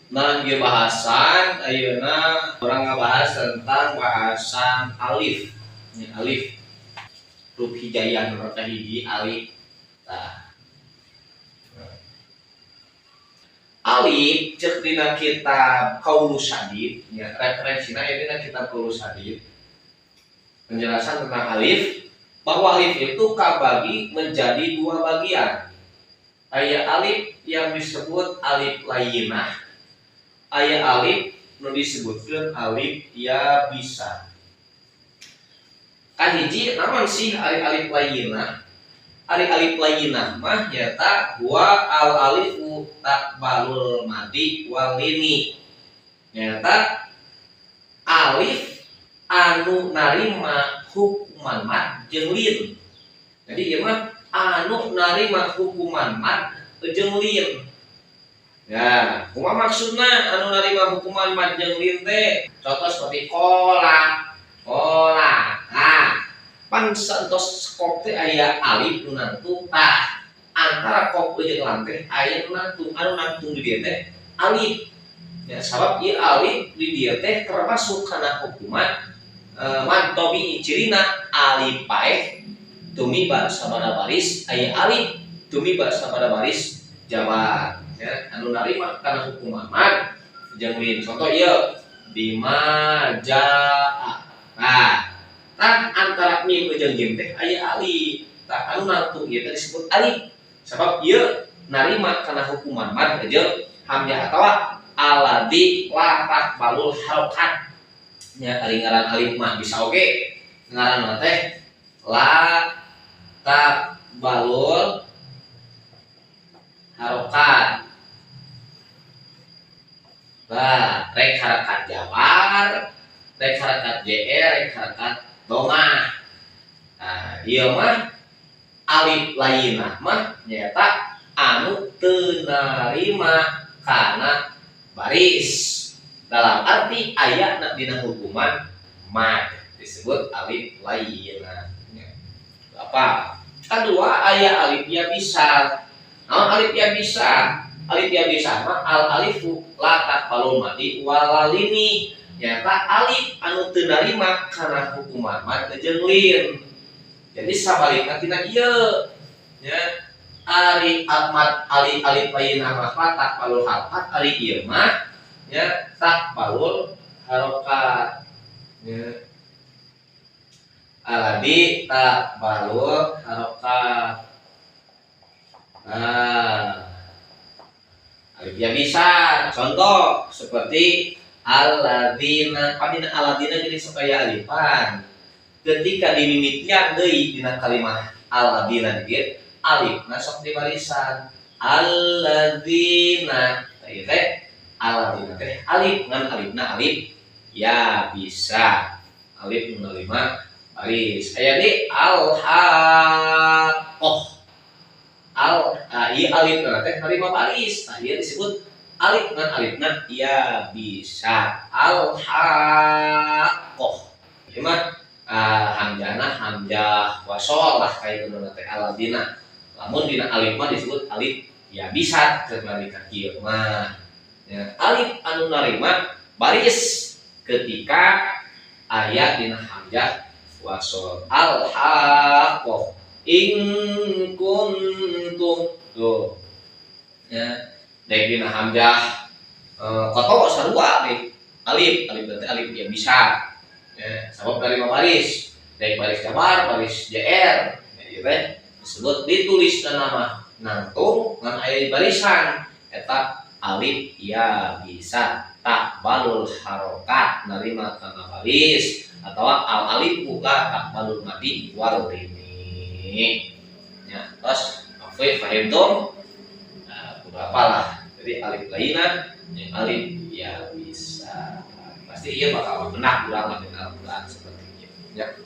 Nah, ieu bahasan ayeuna urang ngabahas tentang bahasan alif. Ini alif. Huruf hijaiyah nomor kahiji alif. Tah. Alif cek dina kitab Qaulus Sadid, ya, referensina ya dina kitab Qaulus Sadid. Penjelasan tentang alif, bahwa alif itu kabagi menjadi dua bagian. Aya alif yang disebut alif layinah, aya alif nu disebutkeun alif yabisah. Kahiji naon sih ari alif layinah? Ari alif layinah mah nyata wa al alifu taqbalul maddi wal lini. Nyata alif anu narima hukuman mad jeung lin. Jadi ieu mah anu narima hukuman mad jeung lin. Ya, kumaha maksudna anu narima hukuman mad jeung lin teh? Contoh seperti qola, qola. Nah, pan saentos qof teh aya alif nu nangtung, tah antara qof jeung lam teh aya nu nangtung, anu nangtung di dieu teh alif. Ya, sabab ieu alif di dieu teh termasuk kana hukuman mad tabii. Cirina alif paeh tumiba sabada baris aya alif tumiba sabada baris jabar, ya, anu narima kana hukuman mad jeung lin. Contoh ieu bima jaa. Nah, tah antara mim jeung jim teh aya alif. Tah, anu nangtung ieu teh disebut alif. Sabab ieu narima kana hukuman mad jeung hamzah atawa alladzi la taqbalul harokat. Nya, ari ngaran alif mah bisa oge ngaran teh la taqbalul harokat. Nah, rek harakat jabar, rek harakat JR, rek harakat domah. Nah, ieu mah alif layinah mah nyata anu teu narima kana baris. Dalam arti ayatna dina hukuman mad disebut alif layinah. Apa? Kedua aya alif yabisah. Naon alif yabisah? Alif yabisah mah al alifu la taqbalul maddi wala lini. Nyata alif anu teu narima kana hukuman mad jeung lin. Jadi sabalikna tina ieu. Nya, ari mad alif alif layinah mah taqbalul harokat, ari ieu mah nya taqbalul harokat. Nya. Alladzi taqbalul harokat. Nah, alif yabisah. Contoh seperti alladzina, padina alladzina jadi supaya alifan. Ketika dimimitian deui dina kalimah alladzina dieu alifna sok di barisan. Alladzina tah ieu teh alladzina teh alif ngan alifna alif yabisah. Alif nu narima baris. Aya di al-haqqah. Al ieu alif teh narima baris. Nah, ieu disebut alif ngan alifna yabisah. Al-haqqah. Ieu mah hamzahna hamzah wasol lah kayak gitu teh alladzina. Lamun dina alif mah disebut alif yabisah keur nalika kieu mah. Ya, alif anu narima baris ketika aya dina hamzah wasol. Al-haqqah in kuntum tuh. Ya, dek dina hamzah koto sarua deh. Alif, alif berarti alif yabisah. Ya, sabab narima baris, baik baris jabar, baris JR, ya, ieu teh disebut ditulis nama nangtung ngan aya di barisan eta alif yabisah taqbalul harokat narima kana baris atau al alif la taqbalul maddi wal lini. Ya, terus oke, fahimtum? Nah, kudu apalah. Jadi alif layinah, yang alif yabisah. Pasti iya bakal benar kurang lah dengan Al-Quran seperti itu. Ya.